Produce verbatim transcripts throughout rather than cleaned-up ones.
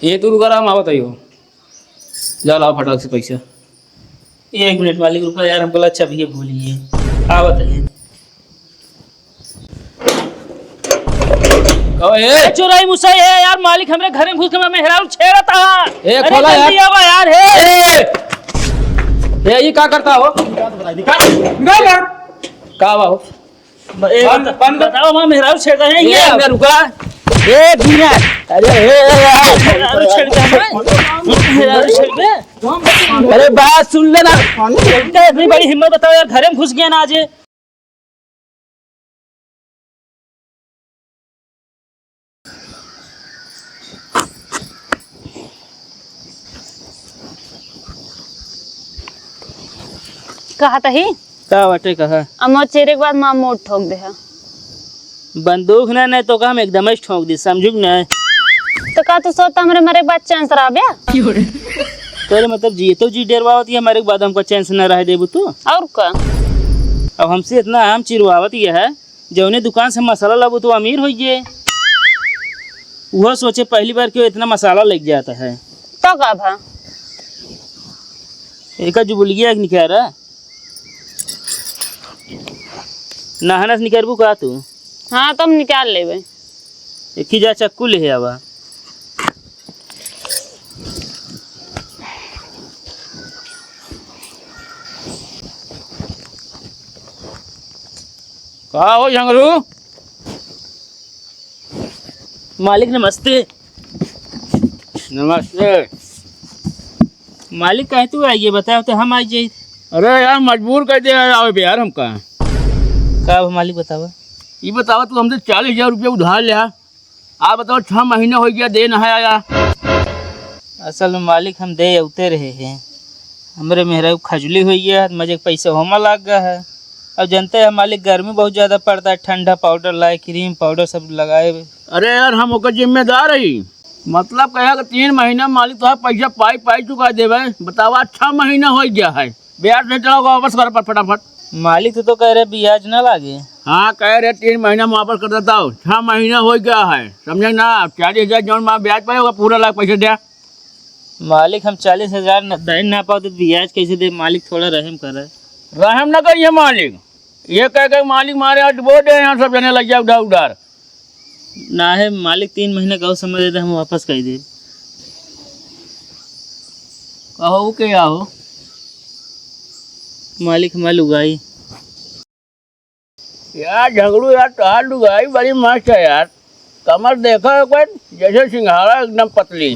ये तू रुका रहा, हम आवत आइयो। जा लाओ फटाक से पैसा। एक मिनट मालिक, रुका यार, हमको लगा चाबिये भूली है। आवत है। कहो, ए? ए, चोराई मुसई है यार, मालिक हमरे घर में घुस के मैं मेहरारू छेड़त हा। ए, अरे खोला यार। जल्दी आवा यार, हे। ए, ए, ये का करता हो? निकाल, निकाल, निकाल। का हुआ हो? ब-, ए, बंद, बत-, बंद। बताओ, वहाँ मेहरारू छेड़ रहे हैं, ए, ये। अंदर रुका। ए, दुनिया। अरे, ए, ए, ए। मेहरारू छेड़ रहे हैं। मेहरारू छेड़ रहे हैं। अरे, बात सुन ले ना। इतनी बड़ी हिम्मत, बताओ यार, घर में घुस गया ना आज। कहत ही? का बाटे, कहा? अम्मा चेरे के बाद माँ मोट ठोक दे है। बंदूक ना, नहीं तो का हम एकदम ही ठोक दी, समझू कि नहीं? तो का तू सोता हमरे मरे के बाद चैन से रहबे? तोरे मतलब जी तो जी डेरवावत है, मरे के बाद हमको चैन से ना रह देबू तू? और का? अब हमसे इतना आम चिरवावत ये है, जौने दुकान से मसाला लाबू तो अमीर हो गए। वो सोचे पहली बार क्यों इतना मसाला लेके जाता है। तो का भा? एका जुबुलिया के निकाल रहा। नहाना से निकालबू का तू? हाँ, तो हम निकाल लेबे। एक ही जा चक्कू ले आवा। का हो झंगरू? मालिक नमस्ते। नमस्ते। मालिक, काहे तू आइए, बताओ तो हम आ जाई। अरे यार, मजबूर कर दे यार, आओ बे यार हमका। का अब मालिक बतावा? ई बतावा, तू हमसे चालीस हजार रुपया उधार लिया, आप बताओ, छह महीना हो गया, दे ना है आया। असल में मालिक, हम दे अउते रहे हैं, हमरे मेहरारू खजुली हुई है, मजे के पैसा होमा लाग गया है। अब जानते हैं मालिक, गर्मी बहुत ज्यादा पड़ता है, ठंडा पाउडर लाए, क्रीम पाउडर सब लगाए। अरे यार, हम ओकर जिम्मेदार हई। मतलब कहे कि तीन महीना मालिक तोहार पैसा पाई पाई चुका देवे। बतावा, छह महीना हो गया है, ब्याज नहीं चढ़ा, वापस कर फट-, फटाफट। मालिक तो, तो कह रहे ब्याज ना लागे। हाँ, कह रहे तीन महीना में वापस कर देता हूँ, छह महीना हो गया है, समझे ना? चालीस हजार जौन माँ ब्याज पाए होगा, पूरा लाख पैसा दे। मालिक, हम चालीस हजार न, दे ना पाओ तो ब्याज कैसे दे? मालिक, थोड़ा रहम करे। रहम ना करिए मालिक, ये कह के मालिक मारे आज बोल दे यहाँ सब जने लग जाए उधार उधार। ना है मालिक, तीन महीने का और समय दे दे, हम वापस कर दे। कहो के हो? मालिक, हमार लुगाई। यार झगड़ू यार, तोहार लुगाई बड़ी मस्त है यार। कमर देखा एक बार, जैसे सिंघाड़ा एकदम पतली।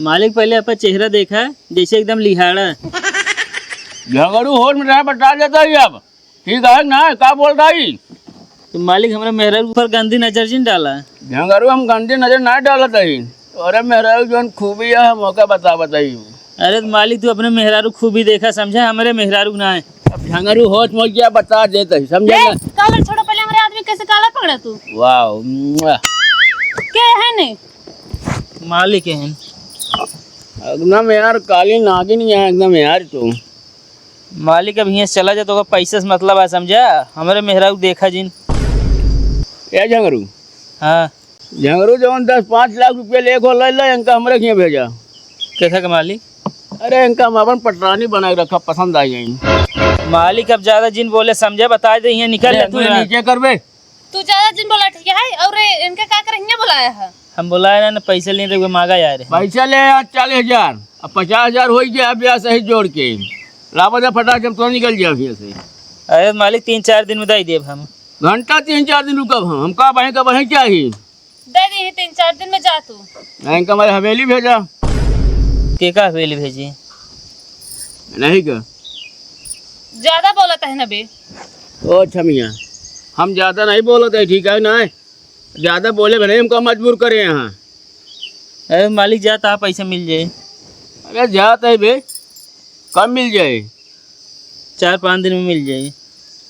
मालिक, पहले आपका चेहरा देखा, जैसे एकदम लिहाड़ा। झगड़ू होश में रहा, बता देता ही अब। ठीक है ना, का बोल रहा ही? तो मालिक, हमरा मेहरारू ऊपर गंदी नजर जिन डाला। झगड़ू, हम गंदी नजर ना डालत ही। अरे मेहरारू जौन खूबी है, हम ओका बता बताई। अरे तो मालिक, तू अपने मेहरारू खूबी देखा, समझा, हमरे मेहरारू ना है। अब झगड़ू होश में क्या बता देता ही, समझे ए, ना? कॉलर छोड़ो पहले, हमरे आदमी कैसे कॉलर पकड़ा तू? वाह, मुआ। के है ने? मालिक है। एकदम यार, काली नागिन यहाँ एकदम यार तू। मालिक, अब हियाँ से चला जा, तो ओकर पैसे से मतलब है, समझा? हमरे मेहरारू देखा जिन। ए झगड़ू। हाँ। झगड़ू, जवन दस पाँच लाख रुपया ले को ले ले, इनका हमरे हियाँ भेजा। कैसा के मालिक? अरे, इनका हम अपन पटरानी बना के रखा, पसंद आ जाएंगे। मालिक, अब ज्यादा जिन बोले, समझे? बता दे, हियाँ निकल अरे, ले तू तू ना। नीचे करबे। तू ज्यादा जिन बोला, ठीक है? और इनके का करे हियाँ बुलाया है? हम बुलाए ना, ना पैसे लेने रहे, मांगा यार। पैसा ले यार, चालीस हजार, अब पचास हजार हो गया, अब यार सही जोड़ के लावा जा फटाक से, हम तो निकल जाए यहाँ से। अरे मालिक, तीन चार दिन में दे देब हम। घंटा तीन चार दिन रुकब हम, हमका वहीं का वहीं चाहिए। दे दी तीन चार दिन में, जा तू। नहीं, इनका हमारे हवेली भेजा। के का हवेली भेजी? नहीं का? ज्यादा बोलत है ना बे। ओ छमिया, हम ज्यादा नहीं बोलत है, ठीक है ना? ज्यादा बोले भी नहीं, हमका मजबूर करे यहाँ। अरे मालिक, जा, तहा पैसा मिल जाए। अरे जात है बे, कब मिल जाए? चार पाँच दिन में मिल जाए।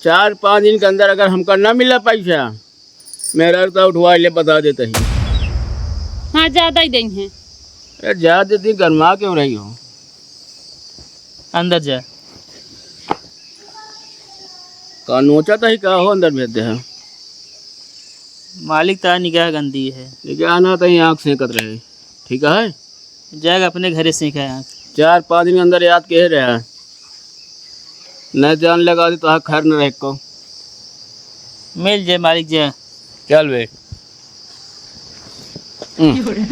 चार पाँच दिन के अंदर अगर हमका ना मिला पैसा, मेहरारू तो उठवा ले, बता देते ही। हाँ, ज्यादा ही देंगे। अरे जा देती, गरमा क्यों रही हो? अंदर जा। का नोचा तही का हो, अंदर भेज दे है। मालिक, ता निगाह गंदी है। निगाह ना तही आँख सेंकत रहे। ठीक है? जाएगा अपने घरे सीखे हैं। चार पाँच दिन के अंदर याद कहे रहे। न जान लगा दी तो हाँ खैर न रहे को। मिल जाए मालिक जी। चल बे। हम्म।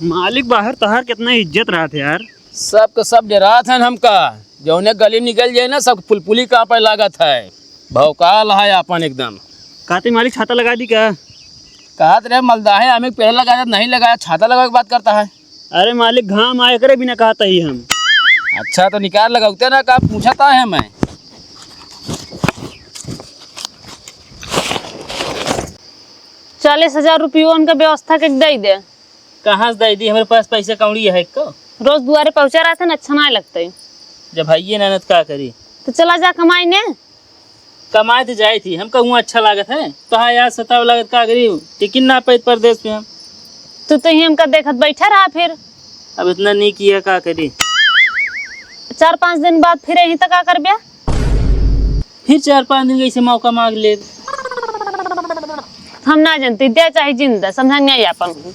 मालिक बाहर तोहार कितना इज्जत रहत है यार। सब के सब डरात हैं हमका। जौने गली निकल जाए ना, सब पुलपुली कांपे लागत है। भौकाल है आपन एकदम। कहते मालिक छाता लगा दी का? कहत रहे मलदाहे आमे के पेड़ लगा दे, नहीं लगाया, छाता लगा के बात करता है। अरे मालिक घाम आए एकरे बिना कहता ही हम। अच्छा तो निकाल लगाते ना का पूछता है मैं। चालीस हजार रुपयो उनका व्यवस्था के दे दे। कहाँ से दे दी? हमारे पास पैसा कौड़ी है को? रोज दुआरे पहुँचा रहते हैं, अच्छा ना लगता है। जब भाइये ना, ना तो का करी? तो चला जा कमाई ने। कमाए तो जाए थी, हमका हुआं अच्छा लागत है, तो हाँ यार सताव लागत का करी, टिकिन ना पाइत परदेस में हम। तू तो ही हमका देखत बैठा रहा फिर। अब इतना नहीं किया का करी? चार पाँच दिन बाद फिर यहीं तक का करबे? फिर चार पाँच दिन कैसे मौका मांग ले? हम ना जानते, दे चाहे जिंदा, समझा नहीं आपन।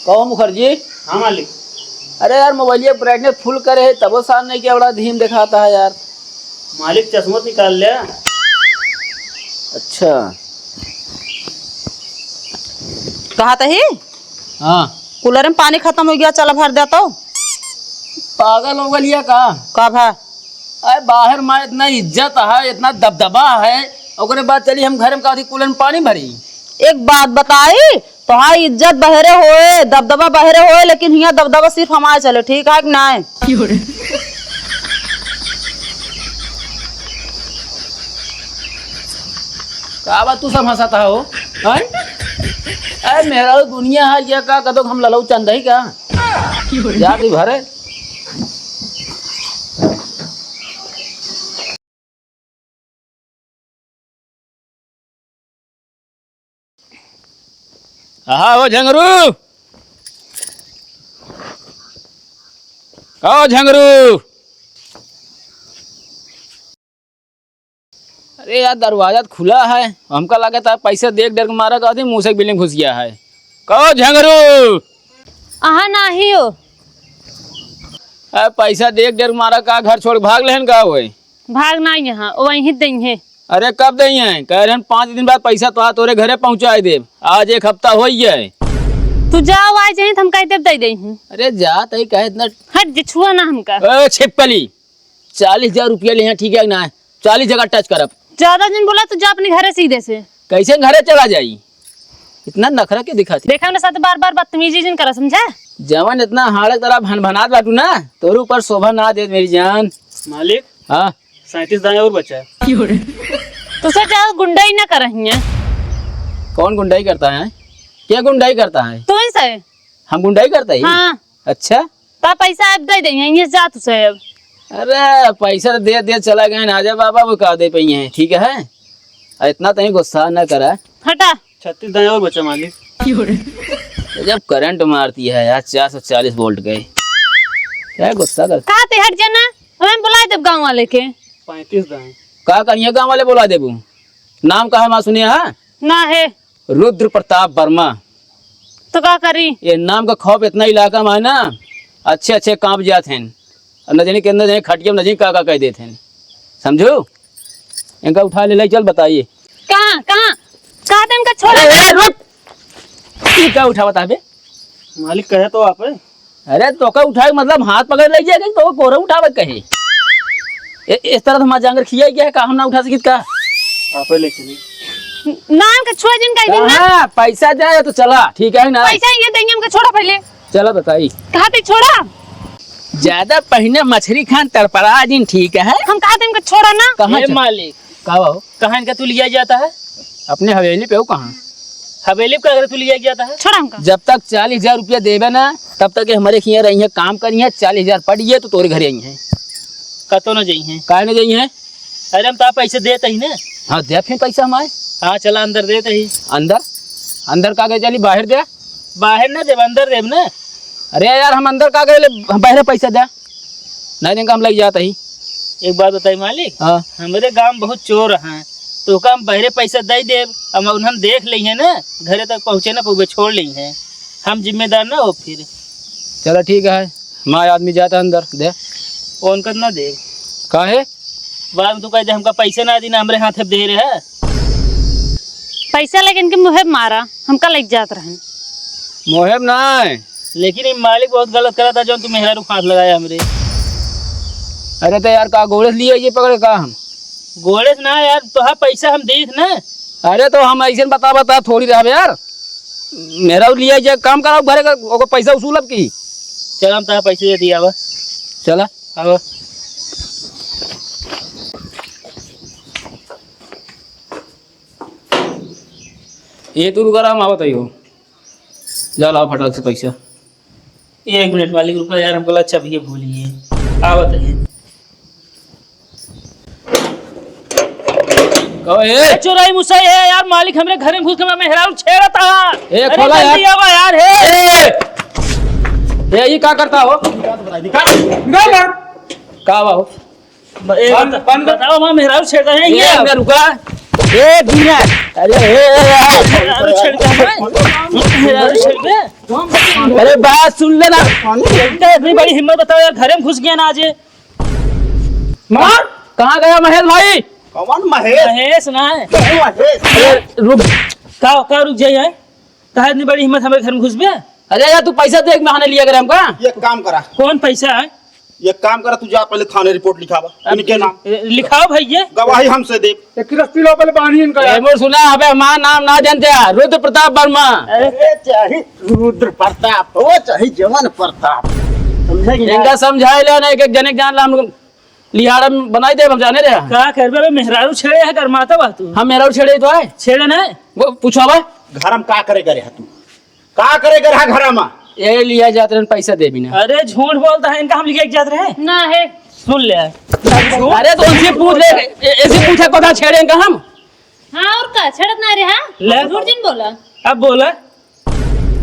कहो मुखर्जी। हाँ मालिक। अरे यार, मोबाइलिया brightness full करे है, तबो सामने के बड़ा धीम दिखाता है यार। मालिक, चश्मा निकाल ले। अच्छा। कहा तही? हाँ। कूलर में पानी खत्म हो गया, चला भर दे तो। पागल हो गलिया का? का भा? अरे बाहर मा इतना इज्जत है, इतना दबदबा है, ओकरे बाद चली हम घर में काथी कूलर में पानी भरी। एक बात बताई, तोहार इज्जत बहरे होए, दबदबा बहरे होए, लेकिन हियाँ दबदबा सिर्फ हमारे चले, ठीक है कि नाय? का बात तू सब हंसत हो? हैं? अरे मेरा दुनिया है, ये का कदो हम ललऊ चंद है का? जा तू घरे। आहा, ओ झंगरू! ओ झंगरू! अरे यार, दरवाजा तो खुला है, हमका लगा था पैसा देख डर के मारा का मुंह से बिलिंग घुस गया है। कहो झंगरू। आहा, नाही हो। अरे पैसा देख डर के मारा का घर छोड़ भाग लेहन का होए? भाग ना यहाँ, वहीं दइहें। अरे कब दइहें? कह रहे हैं पाँच दिन बाद पैसा तो तोरे घरे पहुँचाए देब। आज एक हफ्ता हो ही है। तू जाओ, आ जाए तो हम कह देब दे दइहें। अरे जा तई कहे इतना। हट जे, छुआ ना हमका। ए छिपकली, चालीस हजार रुपया ले हैं, ठीक है ना? चालीस जगह टच करब। ज्यादा जिन बोला तो जा अपने घरे सीधे से। कैसे घरे चला जाई? इतना नखरा क्यों दिखाती? देखा ना साथ बार बार बदतमीजी जिन करा, समझा? जवन इतना हाड़क तरह भनभनात बाटू ना, तोरे ऊपर शोभा ना दे मेरी जान। मालिक। हाँ। सैंतीस दाएं और बचा है। तो सर ज्यादा गुंडाई ना करहिए। कौन गुंडाई करता है? क्या गुंडाई करता है? तू ही सर। हम गुंडाई करता है? हाँ। अच्छा। ता पैसा अब दे दे, यहीं से जा तू से अब। अरे पैसा तो दे दे चला गए ना, आजा बाबा वो का दे पई है, ठीक है? आ, इतना तनी गुस्सा ना करा। हटा। छत्तीस दाएं और बचा मालिक। जब करंट मारती है यार, चार सौ चालीस वोल्ट गए, क्या गुस्सा कर? कहा ते हट जाना, हमें बुला दे गाँव वाले के। पैंतीस दाएं। का करिए गाँव वाले बुला देबू? नाम का है माँ सुनिए? हाँ। ना है। रुद्र प्रताप वर्मा। तो का करी? ये नाम का खौफ इतना इलाका में है ना, अच्छे अच्छे कांप जात हैं। और न जाने कितना जाने खटिया में न जाने का का कह देते हैं, समझो? इनका उठा ले, ले चल बताइए। कहाँ, कहाँ? कहाँ ते इनका छोड़ा? अरे, अरे, रुक! ये का उठावत है बे? मालिक कहे तो आप है। अरे तोका उठाए मतलब हाथ पकड़ ले जाए, तो कोरे उठावे कहे। ए, इस तरह तो हमारा जांगर खिया गया है का, हम ना उठा सकित का? आपे ले चली। नाम के छुआ जिन कह दिन ना। हाँ, पैसा दे तो चला, ठीक है ना? पैसा ये देंगे हमको, छोड़ा पहले। चला बताई। कहा ते छोड़ा? ज्यादा पहिने मछरी खान तड़पड़ा जिन, ठीक है? हम कहा ते इनको छोड़ा ना। कहाँ ए चल- मालिक, का हो? कहाँ इनका तू लिया जाता है? अपने हवेली पे हो कहाँ? हवेली पे अगर तू लिया जाता है? छोड़ा हमका। जब तक चालीस हजार रुपया देबे ना, तब तक ये हमारे हियाँ रही है, काम करी है, चालीस हजार पड़ी है तो तोरे घरे आई है। कतो न जाई है। काहे न जाई है? अरे हम तो आप पैसे देते ही ना। हाँ, दे फिर पैसा हमारे। हाँ, चला अंदर देते ही। अंदर? अंदर का गए चली, बाहर दे। बाहर ना देब, अंदर देब ना। अरे यार, हम अंदर का गए ले, हम बाहर पैसा दे। नहीं देंगे, हम लग जाता ही। एक बात बताई मालिक, हाँ। हमरे गाँव में बहुत चोर हैं, तो ओका हम बहरे पैसा दे देब, अब उन्हन देख लेइहैं ना, घरे तक पहुँचे ना पउबे, छोड़ लेइहैं, हम जिम्मेदार ना हो फिर। चला ठीक है, हमार आदमी जाता अंदर दे। उनका ना दे। काहे? बाद में तू कह दे हमका पैसा ना दीना, हमरे हाथे दे रहे। पैसा लेकिन के मुँहे मारा, हमका लग जात रहन। मोहेब ना है। लेकिन ये मालिक बहुत गलत करा था, जौन तू मेहरारू हाथ लगाया हमरे। अरे तो यार, का गोड़े से लिए ये पकड़े का हम? गोड़े से ना यार, तोहार पैसा हम देख ना। अरे तो हम ऐसे बता बता थोड़ी रहबे यार। मेहरारू लिए जे काम कराओ घरे का, ओकर पैसा वसूलब की। चल हम तोहार पैसे दे दिया बा। चला। अब ये तू रुका रहा, हम आवत आइयो। जा लाओ फटाक से पैसा। एक मिनट मालिक, रुका यार, हमको लगा चाबिये भूल गए। आवत है। कहो, ए? ए, चोराई मुसाई है यार, मालिक हमरे घर में घुस के मैं मेहरारू छेड़त हा। ए, अरे, खोला यार। जल्दी आवा यार, हे। ए! ए, ये का करता हो? निकाल, निकाल। का बा हो? ब-, ए, बंद, बंद। बताओ, वहाँ मेहरारू छेड़ रहे हैं, ये ये। अपना रुका। ए, दीना। अरे, ए, ए, ए, आओ। मेहरारू छेड़ के है? मेहरारू छेड़ के? अरे, बात सुन ले ना। इतना इतनी बड़ी हिम्मत बताओ यार, घरे में घुस गया ना आज ये। मार। कहाँ गया महेश भाई? कौन महेश? महेश ना है। कौन महेश? अरे, रुक। का, का रुक जाइए? काहे इतनी बड़ी हिम्मत हमारे घर में घुसबे? अरे यार, तू पैसा देख, मैं आने लिया करे हमका। ये काम करा। कौन पैसा है? ये काम करा, तू जा पहले थाने रिपोर्ट लिखावा। अब इनके नाम। ए, लिखाओ भैया। गवाही हमसे दे। एक रस्सी लो पहले बांधी इनका यार। ए, मोर सुना, अबे हमार नाम ना जानते हैं, रुद्र प्रताप वर्मा। अरे चाहे रुद्र प्रताप हो, चाहे जवन प्रताप, समझे कि इनका नहीं? समझाए ले ना, एक एक जने के जान ला, हम लोग लिहाड़ा में बनाई दे, हम जाने रहे। का करबे बे, मेहरारू छेड़े है, गरमाता बा तू। हम मेहरारू छेड़े तो है। छेड़े ना। वो पूछा बा। घर में का करे करे है तू? का करे के रहा घरा मा? ए लिया जात रहन पैसा देबी ना। अरे झूठ बोलता है, इनका हम लिया जात रहे। ना है। सुन ले। अरे तो उनसे पूछ ले, ए-, ऐसे पूछा को था छेड़े का हम? हाँ और का, छेड़त ना रहे, हाँ? ले। झूठ जिन बोला। अब बोला।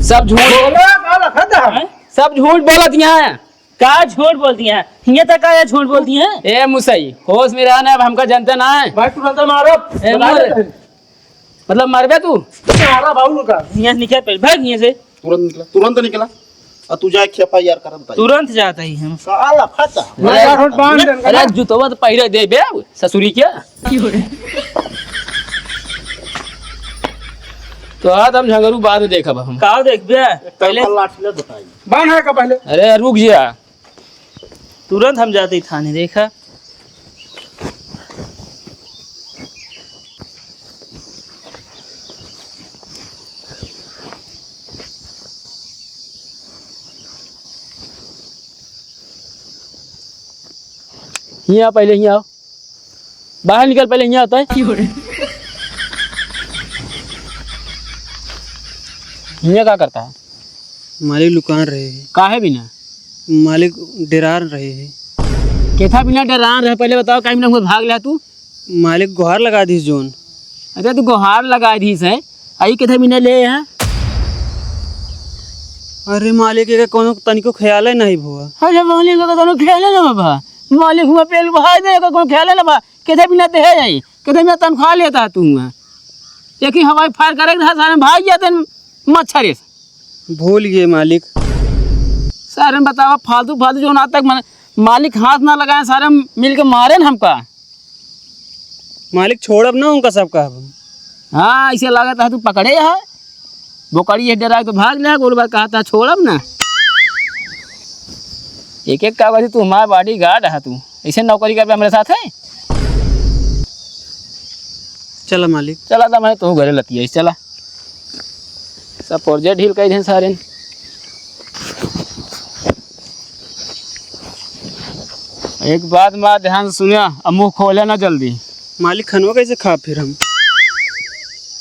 सब झूठ। बोला, का लखत है? हैं? सब झूठ बोलत यहाँ। का झूठ बोलती हैं? हियाँ तक का या झूठ बोलती हैं? ए मुसई, होश में रहना, अब हमका जनते ना है। भाई तुरंत मारो। ए बता मोर। देते हैं। मतलब मरबे तू? मारा बाबू का। हियाँ से निकल पहले, भाग हियाँ से। तुरंत निकला, तुरंत निकला। और तू जाए खेपा यार करम ताई। तुरंत जाता ही हम। साला फटा। अरे, मारा रोड बांध दे। अरे, जुतवा तो पहले दे बे, ससुरी क्या? तो आज हम झंगरू बाद में देखब हम। का देखबे? पहले लाठी ले बताई। बांध है का पहले? अरे, रुक जा। तुरंत हम जाते ही थाने, देखा। हियाँ पहले, हियाँ आओ। बाहर निकल, पहले हियाँ आता है। हियाँ का करता है? मालिक लुकान रहे हैं। काहे बिना? मालिक डेरान रहे हैं। केथा बिना डेरान रहे, पहले बताओ, काहे बिना हुआ भाग लिया तू? मालिक गोहार लगा दीस जोन। अच्छा, तू गोहार लगा दीस है, आई केथा बिना ले यहाँ? अरे मालिक, एकर कोनो तनिको ख्याल नहीं भुआ। अरे मालिक, एकर कोनो ख्याल ना बा। मालिक हुआ पेल भाई दे, एकर कोनो ख्याल ना बा। केथा बिना दे है, केथा बिना तनख्वाह लेता तू हुआ। एक ही हवाई फायर करे के रहा, सारे भाग जाते हैं मच्छर से। भूल गए मालिक। सारे बतावा, फालतू फालतू जो ना तक मन-, मालिक हाथ ना लगाए, सारे मिल के मारे न हमका। मालिक छोड़ब ना उनका सबका अब। हाँ, ऐसे लागत है तू पकड़े है। बोकरी ये डरा के भाग ले, गोलबा कहता छोड़ब ना। एक एक कागज तू हमार बॉडीगार्ड है तू। ऐसे नौकरी करबे हमरे साथ है? चला मालिक। चला था मैं तो घरे लतिया, चला। सब पुर्जे ढील कइ देन सारेन। एक बात मा ध्यान से सुनिया, अब मुँह खोले ना जल्दी। मालिक, खनवा कैसे खा फिर हम?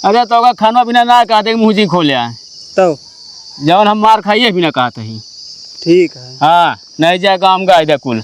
अरे, तो का खनवा बिना ना कहते कि मुँह जी खोले आए। तो? जवन हम मार खाइए बिना कहते ही। ठीक है। हाँ, नहीं जाए काम का आइदा कुल।